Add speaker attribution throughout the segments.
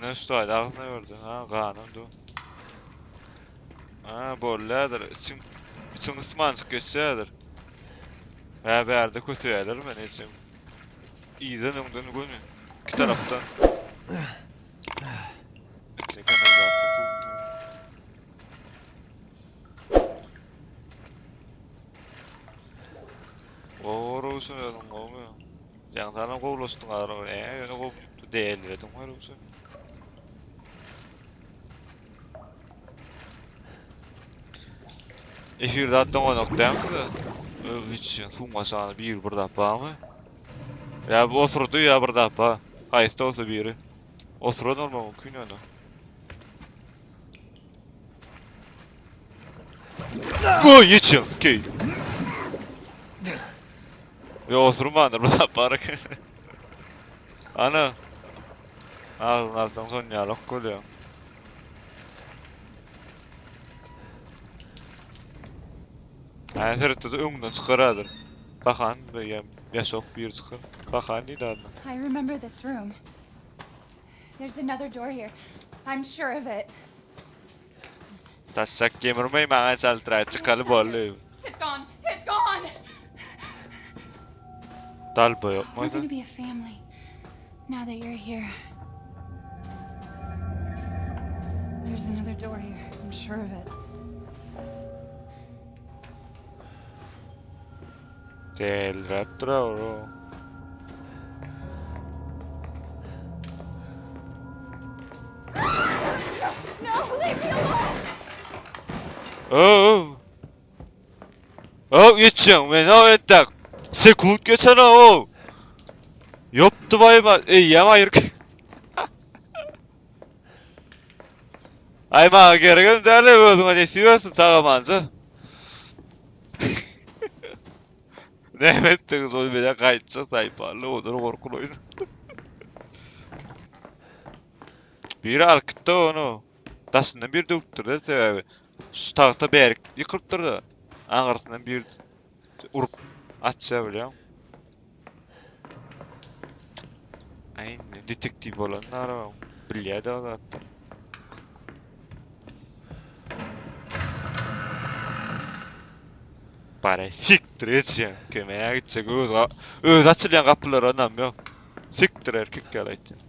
Speaker 1: Ne şu taýda agzyna berdi. Ha, ganam dur. Ha, bolýadyr. Içiň içiň ysmanjyk geçýädir. Hä, bärde köseýärler meni içim. Yzdan öňden göni. Iki tarapdan. İçine kanalizasiýa suw. Gowy Röwşen özüň gowumy? Ýaňy salam gowulaşdyň ara. Eee ýöne gowy dälirediň we Röwşen. Efir zat doňanok dämi size? Öw hiç suwuň aşagynda biri bir zat barmy? Ýa bu osurdy ýa bir zat bar. Haýsy-da bolsa biri. Osuran bolmagy mümkin ýöne. Goý ýetişen skeý. Ýa osurmandyr bu zat bar eken. Ana. Agzyňa alsaň şon ýalak bolýar. Aý seretde öňünden çykaradyr. Bakan ýa ýaşok bir çykar. Bakan diýdi adyna.
Speaker 2: I remember this room. There's another door here. I'm sure of it.
Speaker 1: Taşak gemirmeý maňa çaltyraý çykaly boldy.
Speaker 2: It's gone. It's gone.
Speaker 1: Dalba ýok
Speaker 2: We're
Speaker 1: muydy?
Speaker 2: gonna be a family now that you're here. There's another door here. I'm sure of it.
Speaker 1: Delirep durar o.
Speaker 2: No, leave me alone.
Speaker 1: Oo. Oo geçýän men o entek. Sekund geçen o. Ýopdy baýma. Eýýäm aýyr. Aý maňa geregem däl özüňe nesip etsin sagamanca. Näme etdiňiz ol mene gaýtjak saýpaly odur gorkuly oýun. Biri alyp gitdi onu. Daşyndan bir döwüpdir-de sebäbi. Şu tagta bärik ýykylypdyr-da. Aňyrsyndan bir urup açýar bilýäň. Aý, detektiw bolan araba bilýär-de o zatda. Bara siktir etýän. Kömeğe gitjek öz öz açylýan gapylara ynam ýok. Siktir erkek ýaly aýtýan.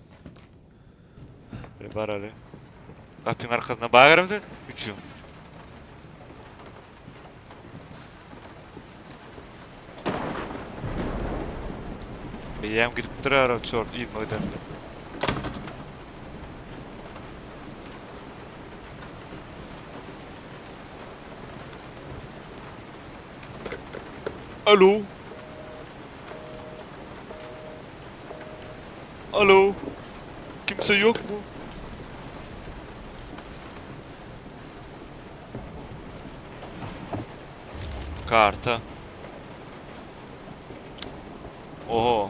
Speaker 1: Bir baraly. Gapyň arkasynda bagarym sen? Üçüň. Eýýäm gidipdir ara çort yzyna gidende. Alo. Alo. Kimse yok mu? Karta. Oho.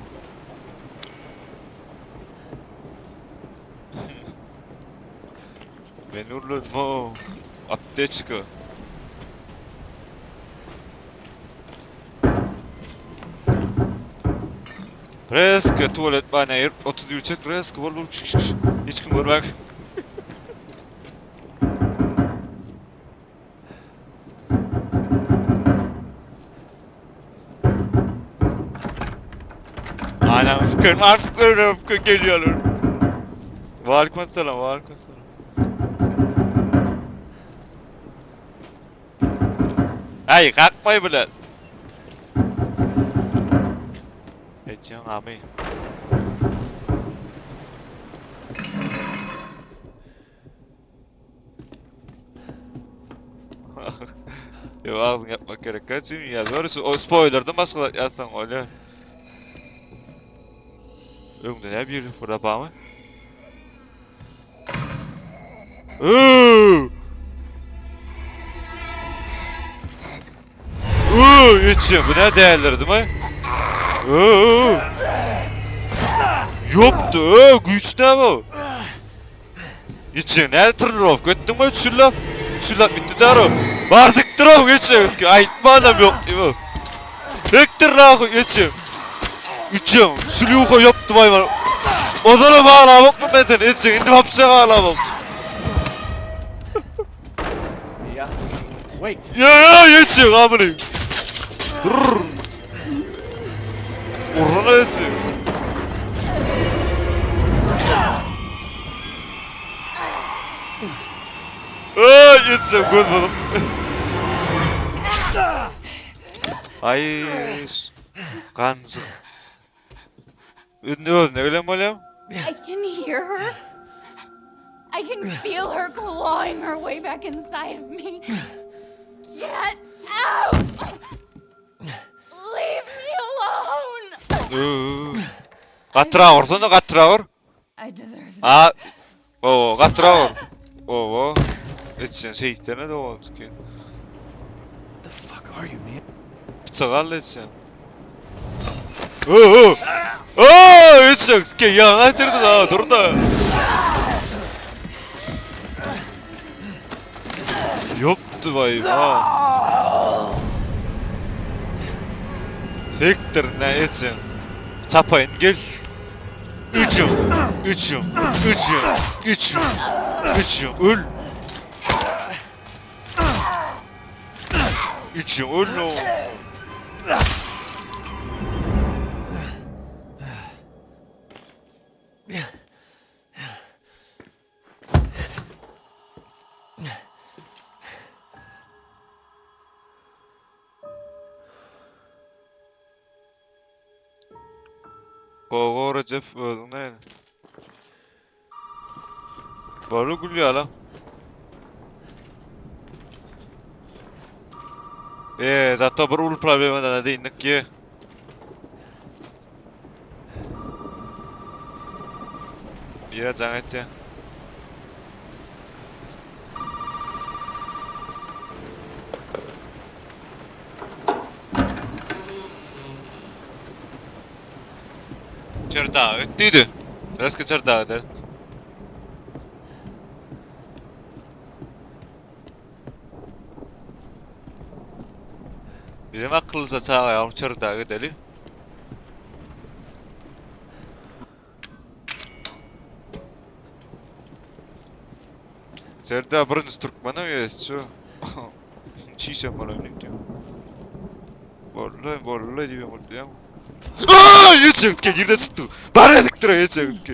Speaker 1: Men urladım o. Aptečka. Reska tuvalet bana 30 çek reska bol bol çık çık. Hiç kim görmek. Anam fıkın fıkın fıkın geliyorlar. Ve selam ve selam. Ay kalkmay bile. Geçiyorsun abi. Yo ağzını yapmak gerek. Kaçayım ya. Doğrusu o spoiler'dan başka yazsan öyle. Öňde ne bir burada bamy? Uuu! Uuu, içim bu ne değerlerdi mi? Uuu! Yoktu, uuu, güç ne bu? İçin ne tırrov, götdün mü üç yıllap? Üç yıllap bitti daro. Bardyk dırov geçin, aytma adam yok bu. Hektir rahu geçin. Üçüm, sülüğü yaptı vay var. Ozalam aglamokdym men seni etjek indi wapşe aglamok.
Speaker 3: Mia, wait.
Speaker 1: Ya ya etjek amyny. Dur. Ursana etjek. Ay etjek göz bozuk. Ay ganjyk. Indi özüne gelen bolýar.
Speaker 2: I can hear her. I can feel her clawing her way back inside of me. Get out! Leave me alone!
Speaker 1: Gatyrak ursana gatyrak ur.
Speaker 2: I deserve this.
Speaker 1: A O gatyrak ur. Owo. Etjen şeýtsene dogançyky.
Speaker 3: What the fuck are you, Mia?
Speaker 1: Bıçak al etjen. Oo! Oo! Etjen ke ýaňa getirdi ha dur da. Ýokdy baý ha. Sektir ne etjen. Çapaýyn gel. Üç yıl. Üç yıl. Üç yıl. Üç yıl. Üç yıl. Öl. Üç yıl öl o. Gogo Recep özüň näme? Baly gülýär la. Eee, zato bir uly problemadan da dyndyk ki. Bire jaň etýär. Çerdaga git diýdi. Reski çerdaga gidelim. Bizim akyllyja çaga ýaly çerdaga gideli. Serdar birinji türkmene gezçi. Çişem bolan diýip. Boldy, boldy diýip boldy. Aa, geçecek girde çıktı. Bana diktir geçecek.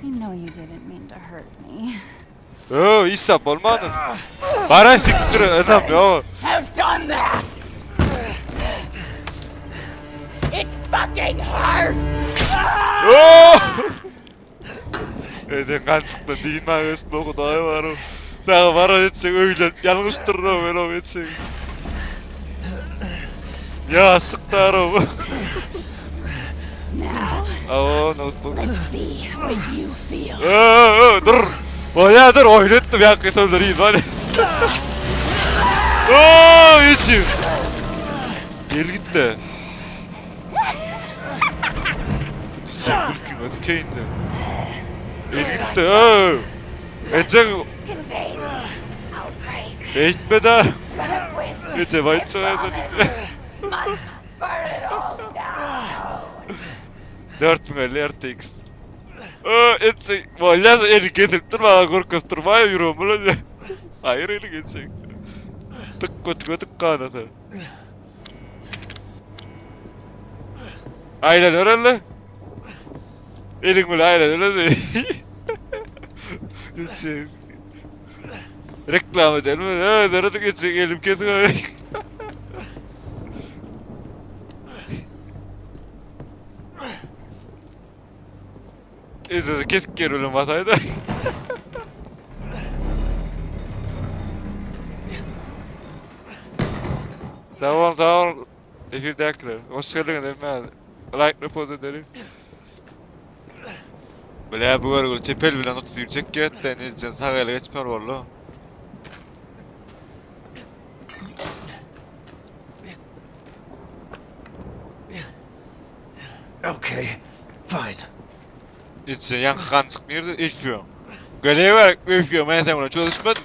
Speaker 2: I know you didn't mean to hurt me.
Speaker 1: Oo, isap olmadı. Bana diktir adam ya.
Speaker 2: Have done that! It fucking hurts!
Speaker 1: Oo! Eden kan çıktı değil mi? Ösme Hudaý var o. Sana var etsek öyle yanlıştır da ben o etsek. Ya sıktar o.
Speaker 2: Now,
Speaker 1: Aa, notebook.
Speaker 2: let's see what you feel.
Speaker 1: Aa, dur. Bolýa dur oýnatdym ýa gysyl iyi var. Oo, içim. Gel gitti. İçim gülküm ötkeyindi. El gitti. Oo. Ecek
Speaker 2: Contain outbreak.
Speaker 1: eğitme de.
Speaker 2: But with
Speaker 1: Ece
Speaker 2: my
Speaker 1: bayçağa
Speaker 2: father must burn it all down.
Speaker 1: 4050 RTX. Ö, etsek, bolýa eli getirip durma, gorkup durma ýürüm bilen. Hayır eli geçecek. Tık götüge tık kanata. Aynen öyle. Elin bile aynen öyle. Geçecek. Reklam edelim. Evet, arada geçecek elim kesin. Ece kesik geri bataydı. Sağ ol, sağ ol. Efirdäkiler. Hoş geldiniz emme. Like repost edelim. Bile bu görgül çepel bilen 31 çek getdi. Necen sağ ele geçmer valla.
Speaker 3: Okay, fine.
Speaker 1: Içe yan kan çıkmıyordu. İçiyorum. Görev ver, öpüyorum. Ben sen buna çalışmadım.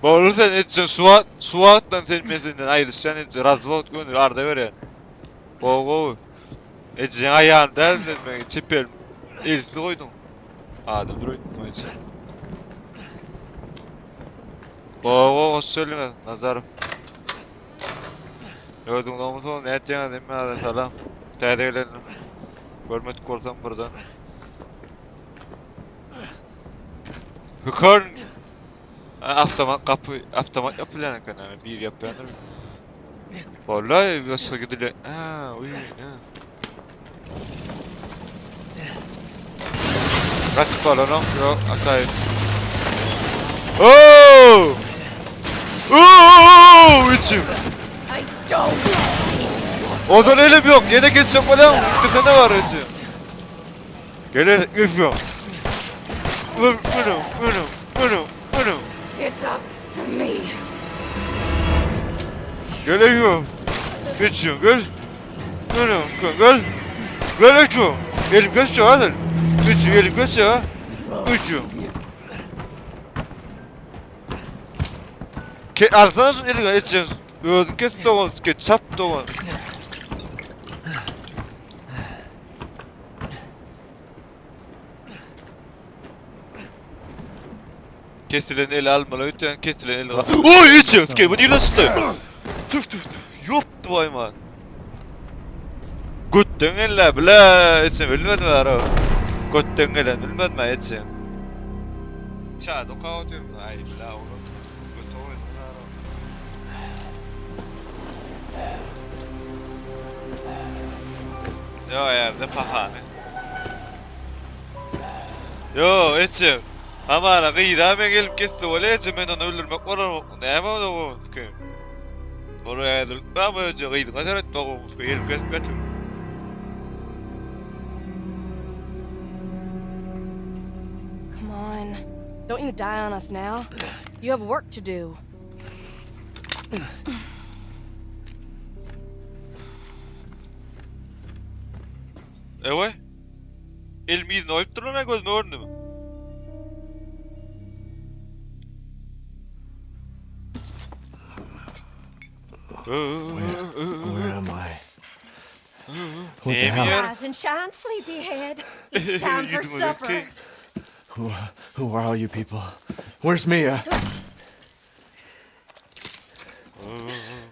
Speaker 1: Boğulur sen etsin suat, suatla sen meselen ayrışan etsin. Razvot gönül arda ver ya. Go go. Etsin ayağını der ben çepel. Elsiz goýduň. Adam dur öýtdüm öýtse. Gowy gowy hoş geldiňiz Nazarow. Özüňiz oňmysyňyz nätýäňiz hemmäňize salam. Täze gelendim. Görmedik bolsam birden. Hükern avtomat gapy avtomat ýapylýan eken yani bir ýapýandyr. Vallahi başga gidile. Ha, uy ne. Kaçyp balanok yok atayım. Oo! Oo! İçim.
Speaker 2: I don't.
Speaker 1: Ozan elim yok. Yine kesecek falan. Ne var içim. Gel üfüyorum. Vur, vurun, vurun, vurun, vurun.
Speaker 2: It's up to me.
Speaker 1: Gel üfüyorum. Geçiyorum, gel. Vurun, gel. Gel üfüyorum. Elim geçiyor hadi. Geçiyor, elim geçiyor. Geçiyorum. Ke arsana şu elini geçiyorsun. Özün kes doğan, ke çap doğan. Kesilen eli almalı öten kesilen eli al. Oy içiyoruz ki bu nirden çıktı? Tüf tüf tüf. Yoptu vay man. Götten elle bile içim bilmedim ara. Götten gelen bilmedim ben içim. Ça doka oturum ay bile oğlum. Götü oyun ara. Yo yerde pahane. Yo içim. Amana gyza men gelip kesdi bolýa içim men ony öldürmek bolar näme boldy bu kim? Oraya öldürmek mi önce gyzyňa seret dogum gelip kesip geçip.
Speaker 4: Come on. Don't you die on us now. You have work to do.
Speaker 1: Ewe? Elimi ýüzüne goýup durlar gözüme göründü mü?
Speaker 3: Where am I? What the
Speaker 1: Neyimi
Speaker 3: hell?
Speaker 1: yer?
Speaker 5: Rise and shine, sleepyhead. It's time for
Speaker 1: Yüzüme
Speaker 5: supper.
Speaker 1: dökeyim.
Speaker 3: Who, who are all you people? Where's Mia?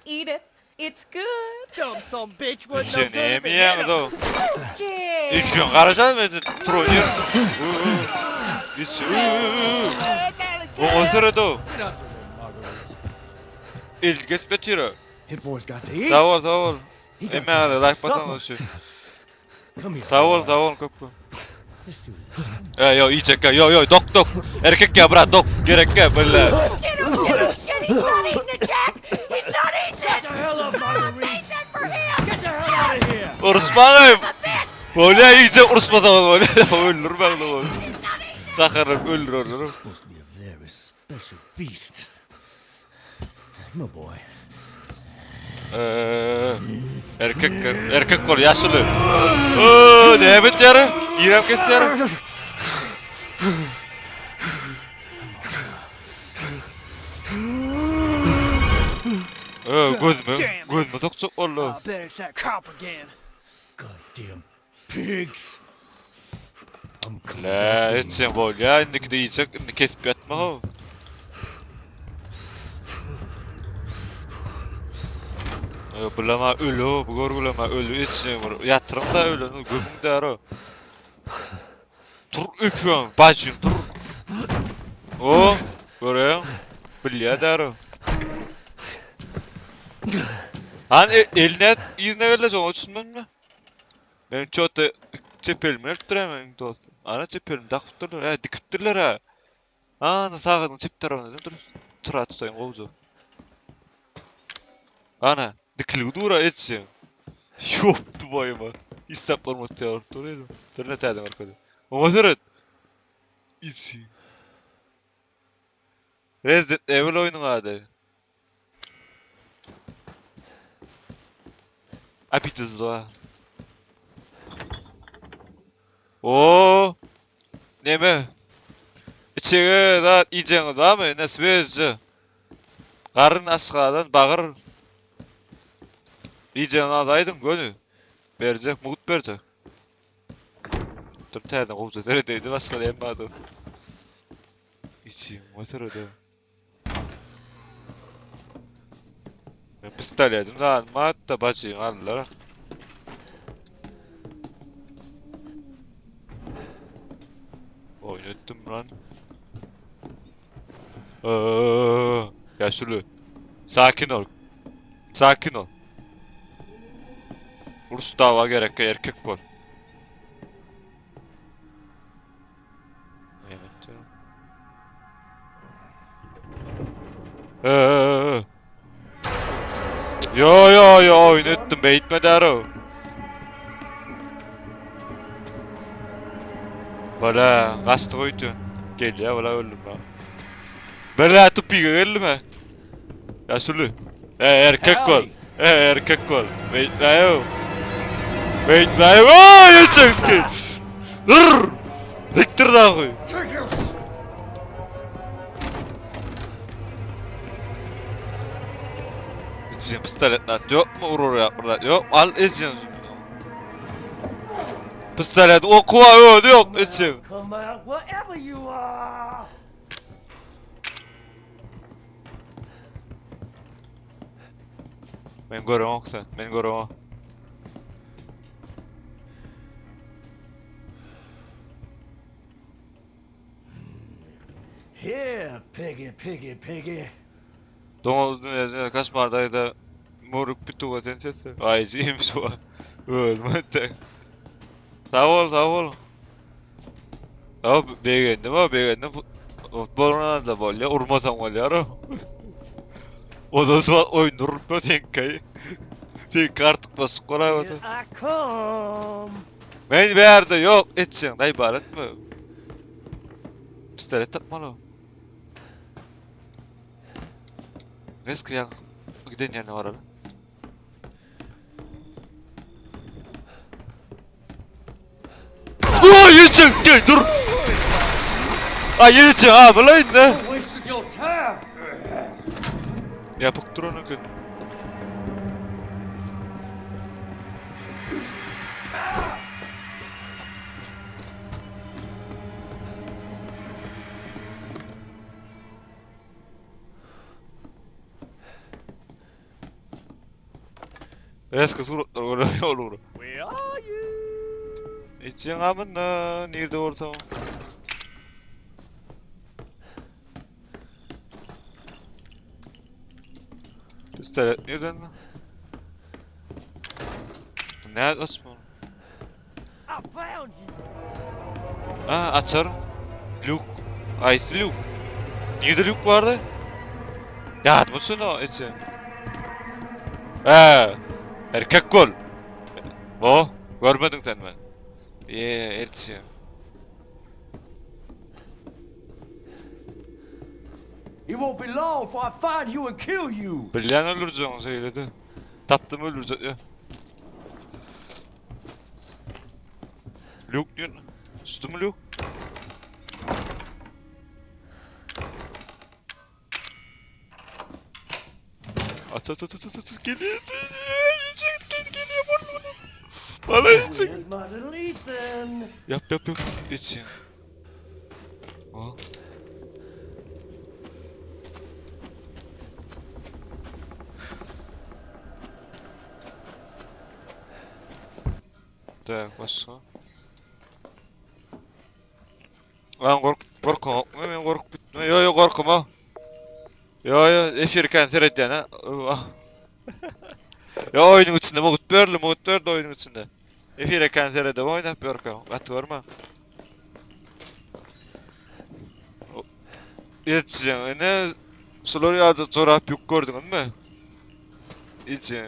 Speaker 5: Eat it. It's good.
Speaker 6: Dumb some bitch wasn't no
Speaker 1: İçe
Speaker 6: good if
Speaker 1: neyimi
Speaker 6: it hit
Speaker 1: ýeňdi
Speaker 6: him.
Speaker 1: o?
Speaker 5: Yeah.
Speaker 1: İçiyorsun karacan mı? Troll yer. İç. O sırada o.
Speaker 6: Get under there, Marguerite.
Speaker 1: El kesme tiro.
Speaker 3: Hit boy's got to eat.
Speaker 1: Sağ ol sağ ol.
Speaker 3: He got
Speaker 1: Emme hadi like
Speaker 3: supper.
Speaker 1: batan şu.
Speaker 3: Come here.
Speaker 1: Sağ ol sağ ol köpü.
Speaker 3: Let's do this.
Speaker 1: Ya yo yiyecek ya yo yo dok dok. Erkek ya bırak dok. Gerek ya böyle.
Speaker 5: Oh, shit, oh, shit, oh, shit. He's not eating it, Jack. He's not eating it.
Speaker 6: Get the hell up, Marguerite!
Speaker 5: Made that for him.
Speaker 6: Get the hell out of here!
Speaker 1: Uruşma
Speaker 5: Bitch.
Speaker 1: Böyle yiyecek uruşma zaman böyle. Öldür ben de onu. Takarım öldür öldürürüm.
Speaker 3: Supposed to be a very special feast. No boy.
Speaker 1: Ee, erkek erkek kol yaşlı. Oo, ne evet yarı? İrem kes yarı. Ee, gözüme, gözüme sokacak oğlum.
Speaker 6: I bet it's that cop again.
Speaker 3: Goddamn pigs. I'm coming
Speaker 1: La,
Speaker 3: back for
Speaker 1: hiç
Speaker 3: you.
Speaker 1: sen bol ya, indiki de yiyecek, indi kesip yatma ho. Ee, Bulama ölü ho, bu görgüleme ölü hiç sen var. Yatırım da ölü, gömün de ara. Tur öpüyorum, bacım tur. O, görüyorum. Bilýär de ara. Han e, eline ýüzüne berlejek, o düşünmem mi? Men çote çep elimi öptüremen dostum. Ana çep elimi dakypdyrlar, he dikipdirler ha. Ana sagadyň çep tarafynda dur. Çıra tutaýyn gowja. Ana dikilgi dura etsin. Ýokdy boýuma. Isap bolmat diýip dur elim. Dur ne täden arkada. Oňa seret. İsi. Resident Evil oýnuň ady. Apitizla. Oo. Neme? İçege zat iýjeňiz barmy? Ne swejje. Garyn aşgadan bagyr. Iýjeňizi aýdyň göni. Berjek, mugt berjek. Dur täzeden gowja seredeýdi başga näme bardyr. Içim oturdy. Men pistoletim zadymy atda bajyňy aldylar. Oýun etdim lan. Ýaşuly. Sakin ol. Sakin ol. Uruş dawa gerek erkek bol. Evet. Ee. Yo yo yo oyun ettim beýtme däro. Bala gaçdy goýdy. Gelýär bala öldüm ben. Bala tupige geldim he. Ýaşuly. E erkek bol. E erkek bol. Beýtme yo. Beýtme yo. Oy çekti. Dur. Diktir dagy. Içiň pistolet zat ýokmy urur ýa bir zat ýok. Al içiň. Pistolet okuwa özi ýok içiň.
Speaker 3: Come out wherever you are.
Speaker 1: Men göreňok sen. Men göreňok.
Speaker 3: Here, piggy, piggy, piggy.
Speaker 1: Doňuz dünýäsine kaşmardayda moruk pituga sen sesi. Ay jim şu an. Ölmedi. Sag bol, sag bol. Ya begendim ha, begendim. Futbol da bolýar, urmasaň bolýar. O da şu an oyun durup bir seňki. Seňki artyk basyp golaý
Speaker 3: Here I come.
Speaker 1: Men bärde ýok, etseň daý bar etme. Pistolet tapmaly. Reski ýa giden ýerine baraly. Oy ýetjek gel dur. Ay ýetjek ha bulaý indi.
Speaker 3: Wasted your time.
Speaker 1: Ýapyk duran eken. Eski suratlar görä ýol ugra.
Speaker 6: Where are you?
Speaker 1: Içiň amynda nirde bolsaň. Pistolet nirden mi? Ne açma onu?
Speaker 3: I found you.
Speaker 1: Ha açarım. Luke. Ice Luke. Nirde Luke vardı? Ya atma şunu içi. He. Erkek gol. Oh, görmedin sen ben. Ye, elçi.
Speaker 3: It won't be long before I find you and kill you.
Speaker 1: Bilýän öldüreceğini söyledi. Tapdym öldürecek ya. Luke diyor. Üstü mü Luke? Aç aç aç aç aç aç geliyor geliyor yiyecek gel geliyor bana bana. Bana yiyecek.
Speaker 3: Where's my little Ethan?
Speaker 1: Yap yap yap iç ya. Al. Tak başga. Lan gork gorkma men gorkup bitme. Yo yo gorkma. Yo yo efirken seredýän ha. Yo oýnuň içinde mugt berli mugt berdi oýnuň içinde. Efir eken seredip oýnap ýörkä. Gaty görme. Etjeň ine şular ýaly jorap ýük gördüňizmi? Içi.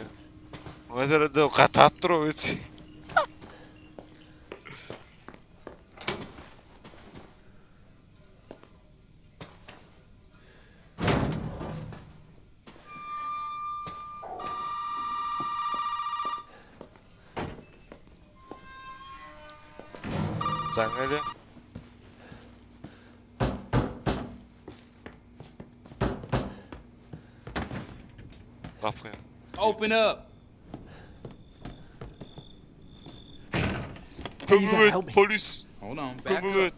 Speaker 1: Meselede gatap dur o içi. Sen öyle. Gapy.
Speaker 6: Open up.
Speaker 3: Hey, you gotta
Speaker 1: Kömür
Speaker 3: help me.
Speaker 1: polis.
Speaker 6: Hold on, back
Speaker 1: Kömek
Speaker 6: up.
Speaker 1: et.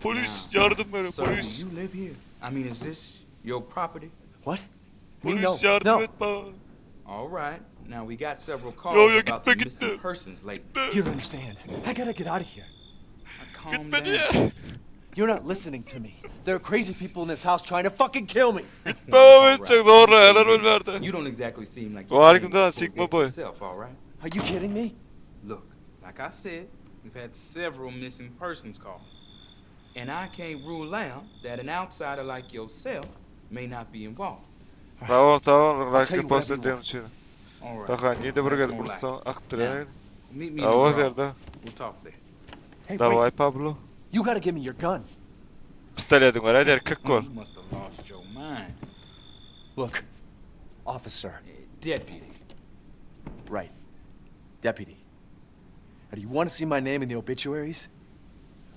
Speaker 1: Polis
Speaker 6: Now,
Speaker 1: yardım verin
Speaker 6: Sir,
Speaker 1: polis.
Speaker 6: do you live here? I mean, is this your property?
Speaker 3: What? Me? No.
Speaker 1: Polis yardım
Speaker 3: No.
Speaker 1: et bana.
Speaker 6: All right. Now we got several calls
Speaker 1: Yo, yo,
Speaker 6: about
Speaker 1: gitme,
Speaker 6: some missing
Speaker 1: gitme.
Speaker 6: persons lately.
Speaker 3: You don't understand. I gotta get out of here.
Speaker 6: Now, Calm
Speaker 1: Gitme
Speaker 6: down.
Speaker 1: diye.
Speaker 3: You're not listening to me. There are crazy people in this house trying to fucking kill me.
Speaker 1: Gitme
Speaker 6: All
Speaker 1: Mehmet
Speaker 6: right.
Speaker 1: doğru helal ol verdi.
Speaker 6: You don't exactly seem like
Speaker 1: Ve aleyküm
Speaker 6: you
Speaker 1: selam, Sigma boy.
Speaker 6: Yourself, all right?
Speaker 3: Are you kidding me?
Speaker 6: Look, like I said, we've had several missing persons calls. And I can't rule out that an outsider like yourself may not be involved.
Speaker 1: Tamam tamam
Speaker 3: I'll tell
Speaker 1: like
Speaker 3: you
Speaker 1: post
Speaker 3: whatever you
Speaker 1: edýän üçin.
Speaker 6: All right.
Speaker 1: Kaka niýde bir
Speaker 6: That's
Speaker 1: gelip
Speaker 6: more like
Speaker 1: ursa
Speaker 6: it.
Speaker 1: akdyrar.
Speaker 6: Meet me in the
Speaker 1: Awa
Speaker 6: garage.
Speaker 1: derdi.
Speaker 6: We'll talk there.
Speaker 3: Hey, wait.
Speaker 1: Davay Pablo.
Speaker 3: You gotta give me your gun.
Speaker 1: Pistoletin var hadi erkek
Speaker 6: Oh,
Speaker 1: ol.
Speaker 6: you must have lost your mind.
Speaker 3: Look, officer.
Speaker 6: Deputy.
Speaker 3: Right. Deputy. Now, do you want to see my name in the obituaries?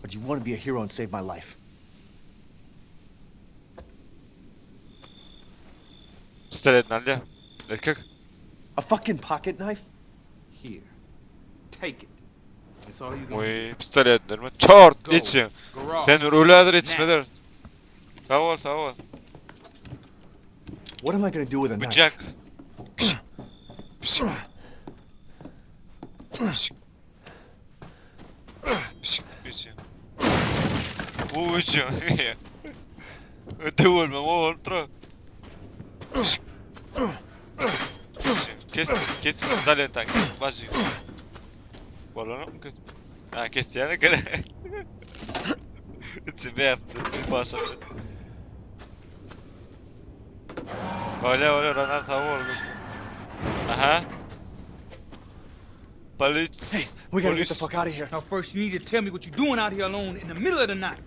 Speaker 3: Or do you want to be a hero and save my life?
Speaker 1: Pistoletin al ya. Erkek.
Speaker 3: A fucking pocket knife?
Speaker 6: Here. Take it. That's all you gonna
Speaker 1: Oy pistoletin mi? Çort
Speaker 6: Go.
Speaker 1: için.
Speaker 6: Garage.
Speaker 1: Sen ölädir içmedir. Sağ ol sağ ol.
Speaker 3: What am I gonna do with a knife?
Speaker 1: Bıçak. Pişik. Pişik. Pişik. Pişik. İçin. Bu için. Öte olma o ultra. Pişik. Pişik. Kes kes zaleta başı. Balonu mu kes? Ha kes yani gene. İçin bir yaptı. Bir basamadı. Öyle öyle Ronald hava oldu. Aha. Polis.
Speaker 3: Hey, we gotta get the
Speaker 1: Polis.
Speaker 3: fuck out of here.
Speaker 6: Now first you need to tell me what you're doing out here alone in the middle of the night.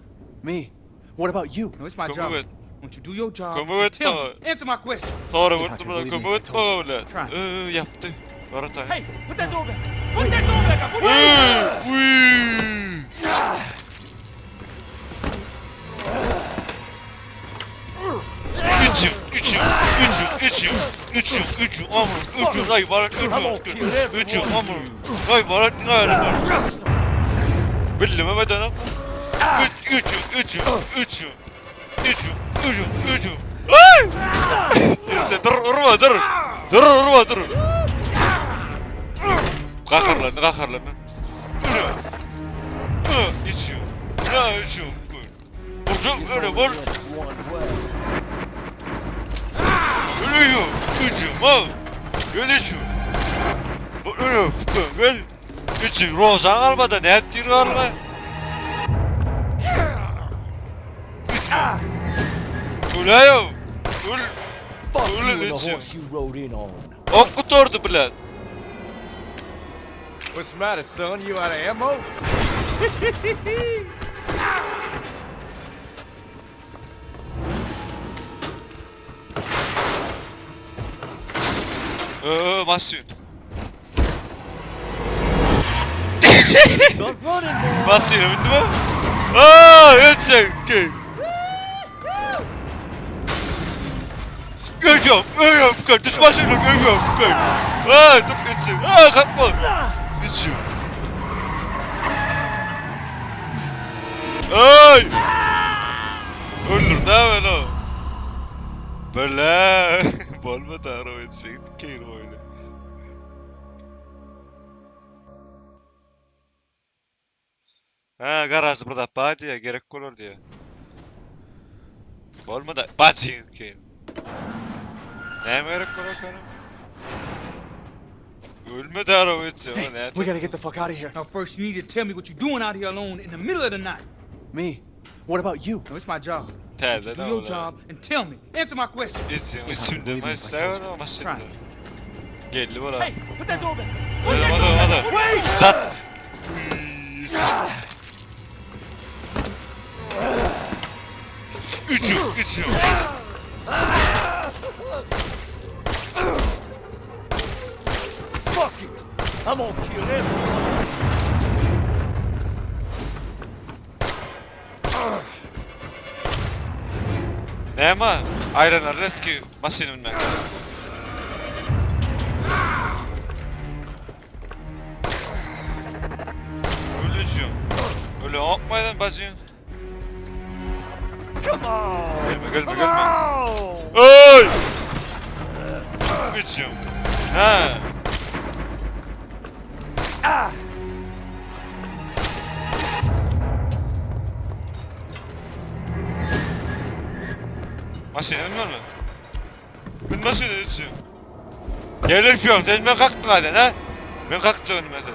Speaker 3: Me? What about you?
Speaker 6: No, it's my
Speaker 1: Kömek
Speaker 6: job.
Speaker 1: et.
Speaker 6: Won't you do your job?
Speaker 1: Kömek
Speaker 6: and
Speaker 1: et
Speaker 6: tell
Speaker 1: bana.
Speaker 6: me. Answer my questions.
Speaker 1: Sonra
Speaker 3: If I
Speaker 1: vurdu
Speaker 3: could
Speaker 1: bana
Speaker 3: believe me
Speaker 1: kömek
Speaker 3: if I
Speaker 1: et
Speaker 3: told
Speaker 1: bana öyle.
Speaker 6: Try.
Speaker 1: Iı, yaptı. Orada.
Speaker 6: Hey, put that door back. Put that door back up. Put that
Speaker 1: Uy, uy. Üçüm, üçüm, üçüm, üçüm, üçüm, üçüm, amur, üçüm, ay bana üçüm, üçüm, amur, ay bana ne var? Bildim ama dönem. Üç, üçüm, üçüm, üçüm, üçüm, üçüm, üçüm. Ay! Sen dur, vurma, dur. Dur, vurma, dur. Kakarlarını, kakarlarını. Ölü. İçiyor. Ne içiyor? Vuracağım öyle vur. Ölüyor. İçiyor. Ha. Ölüyor. Ölüyor. Öl. İçiyor. Rozan almadı. Ne yaptın alma? İçiyor. Ölüyor. Öl.
Speaker 3: Fuck
Speaker 1: you and the
Speaker 3: horse
Speaker 1: horse
Speaker 3: you rode in on.
Speaker 1: Ok kurtardı bile.
Speaker 7: What's the matter, son? You out of ammo?
Speaker 1: Öö maşın. Maşın bindi mi? Aa, ölçek. Ölüyorum, ölüyorum, düş maşını, ölüyorum, Aa, dur içiyorum. Aa, kalkma. İçiyorum. Ay! Öldür değil mi o? Böyle. Bolma da araba etsek keyif öyle. Ha garaj burada ba diye gerek olur diye. Bolma da bacı keyif. Ne gerek var o Ölme de araba etse.
Speaker 3: Hey, we gotta get the fuck out of here.
Speaker 6: Now first you need to tell me what you're doing out here alone in the middle of the night.
Speaker 3: Me? What about you?
Speaker 6: No, it's my job.
Speaker 1: Tävla
Speaker 6: Do your job and tell me. Answer my questions.
Speaker 1: İçim içimde maçlar maçlar. Geldi bana.
Speaker 6: Hey, put that door back.
Speaker 1: Hadi hadi hadi.
Speaker 6: Wait!
Speaker 1: Çat. Üçüm, üçüm.
Speaker 3: Fuck you! I'm gonna kill everyone.
Speaker 1: Näme? Ayranar reski maşyn binmek. Ölücüm. Öle. aýdan bajyň?
Speaker 7: Come on!
Speaker 1: Gelme gelme
Speaker 7: Come
Speaker 1: gelme.
Speaker 7: on!
Speaker 1: Oy! Içiň. Ha. Maşyna binmeli mi? Bin maşyna içiň. Gel öpüyorum sen men kalkdyň aýdan ha? Men kalkjak indi sen.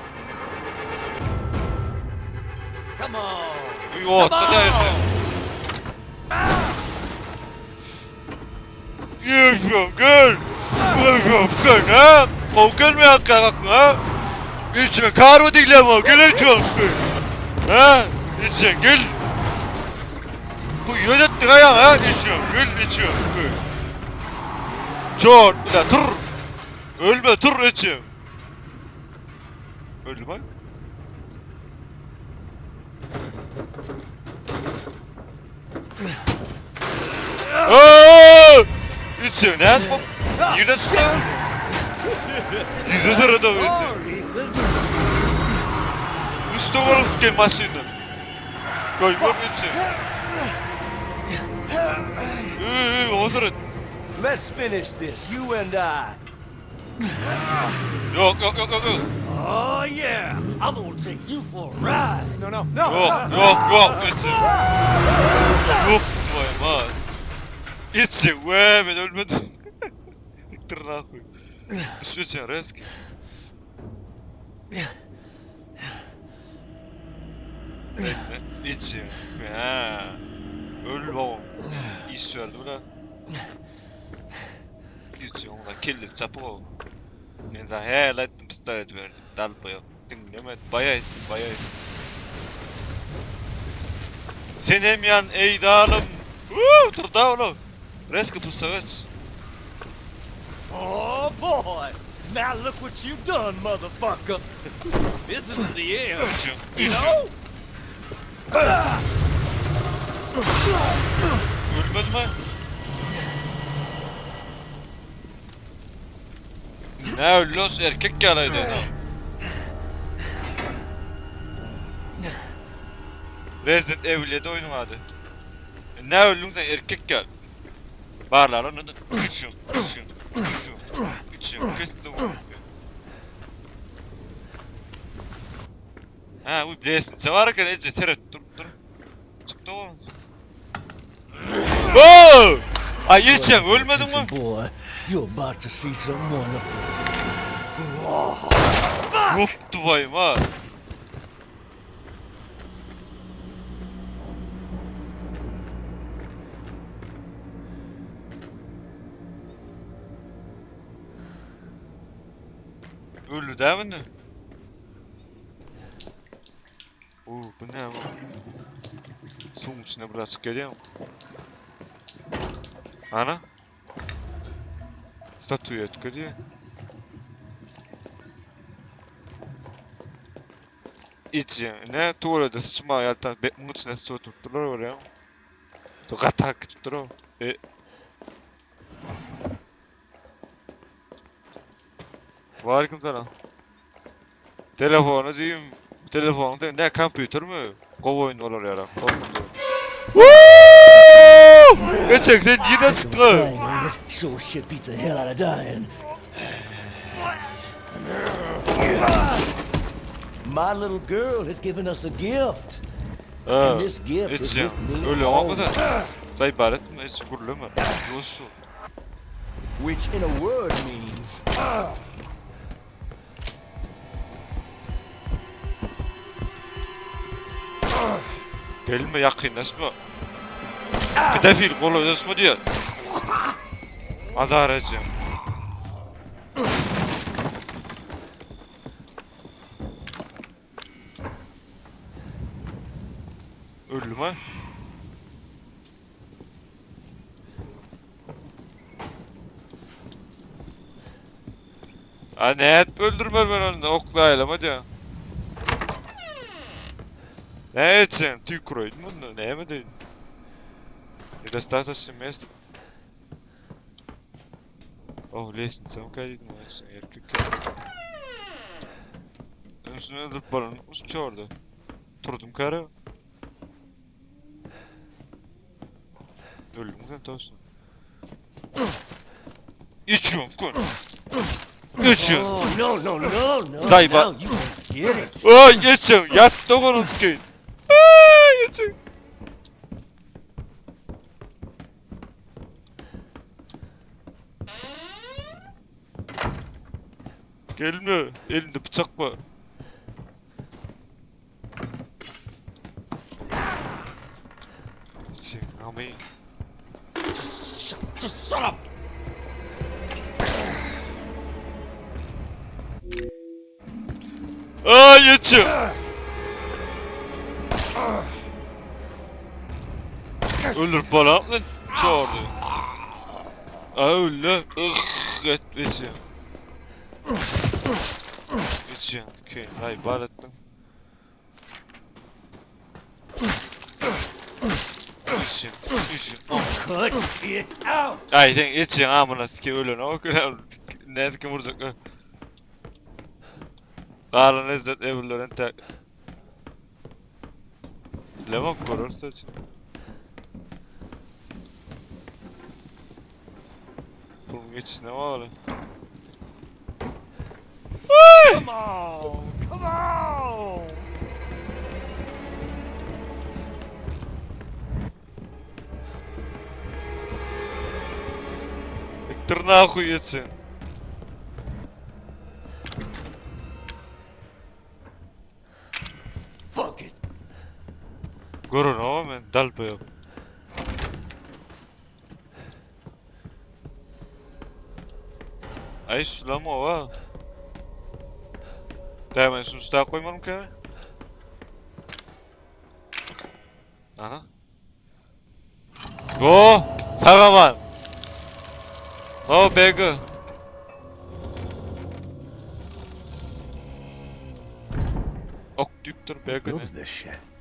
Speaker 7: Come on!
Speaker 1: Uy otda da içiň. Öpüyorum gel. Öpüyorum gel ha? O gelme hakka kalktın ha? İçin kar diglem o gel öpüyorum. Ha? İçin gel. Bu yönettin ayağın ha? İçiyorum gel içiyorum. Gel. Çor bir de tur. Ölme tur içiyorum. Öldüm ha? Aa! İçiyor ne bu? Nerede çıktı? Yüzü adam içiyor.
Speaker 7: Sorry, Ethan.
Speaker 1: Üstü varız gel maşından. Koy vur içiyor. Üü, o sıra.
Speaker 7: Let's finish this, you and I.
Speaker 1: Yok yok yok yok yok.
Speaker 7: Oh yeah! I'm gonna take you for a ride. No, no, no.
Speaker 1: Yok yok yok içiyor. Yok duvayım ha. İçiyor ve ben ölmedim. Tırnak koy. Düş içiyor reski. Bekle. İçiyor. Ha. Öl babam. İş verdi buna. İçiyor ona kirli çapı o. Men sana hel ettim pistolet verdim. Dalpa yok. Dinlemedi. Baya ettim baya ettim. Sen hem yan ey dağılım. Uuu dur da oğlum. Reski pusaç.
Speaker 7: Oh boy! Now look what you've done, motherfucker! this isn't the end.
Speaker 1: İçiyor.
Speaker 7: You
Speaker 1: İçiyor.
Speaker 7: know?
Speaker 1: Ölmedi mi? Ne ölüyoruz erkek gelaydı ne? Resident Evil 7 oyunun adı. Ne öldün sen erkek gel. Barlar onu da üçüm üçüm üçüm üçüm kestim. Ha bu bilesin var eken ece seret dur dur. Çıktı oğlum. Oo! Ay içem ölmedin mi?
Speaker 7: Boy, you're about to see some wonderful.
Speaker 1: Yok duvayım ha. Öldü değil mi? Oo bu ne bu? Suyun içine birazcık geliyor mu? Ana? Statuetka diýýär. Içi, ne tuvalete sıçma ýaltan muň içine sıçyp oturypdyrlar görýäňmi? Gatak gidip dur. E. Waleýkim salam. Telefonu diýim, telefonu diýim, ne kompýuter mi? Gowy oýun bolar ýarak. Korkunç. Woo! Geçek sen nirden çykdyň?
Speaker 8: Dying, ain't it? Sure shit beats the hell out of dying. My little girl has given us a gift.
Speaker 1: Ha,
Speaker 8: And this gift is
Speaker 1: içi.
Speaker 8: with me
Speaker 1: Öyle
Speaker 8: always.
Speaker 1: olma sen. Dayı etme, hiç gururlama. Yolsun.
Speaker 3: Which in a word means
Speaker 1: Gelme yakınlaşma. Pedofil kolaylaşma diyor. Azar edeceğim. Öldüm ha. Ha ne et öldürme ben onu oklayalım hadi. Ne etsin? Tüy kuruydun bunu ne yemedin? Недостаточно места. Oh, лестница, ну etsin erkek. Üstüne öldürüp balonu çordu. Turdum karı. Öldüň sen toşna. Içiyorum kun. İçiyorum.
Speaker 8: Oh, no, no, no, no.
Speaker 1: Zayba.
Speaker 8: Now you get it.
Speaker 1: Ay içiyorum. Yat dokunun sikeyim. Ay içiyorum. Gelme. Elimde bıçak var. İçiyorum. Amin.
Speaker 8: Just shut up.
Speaker 1: Ay içiyorum. Ölür bana lan çağırdı. Öyle ıh et içiyorum. İçiyorum. Okey. Hay bar ettim. İçiyorum. İçiyorum.
Speaker 8: Cut it out.
Speaker 1: Ay sen içiyorsun amına sikeyim ölün o Ne sikim vuracak ha. Galan lezzet evlilerin tek. Lemon korur saç. Bunun içine var.
Speaker 7: Come on, come on.
Speaker 1: Tırnağı koyuyorsun.
Speaker 8: Fuck it.
Speaker 1: Görün ama ben dalpa yok. Ay sulama va. Dämen şunu üstüne koymadım ki. Aha. Go! Sagaman. Oh beg. Ok düptür beg.
Speaker 3: Builds this shit.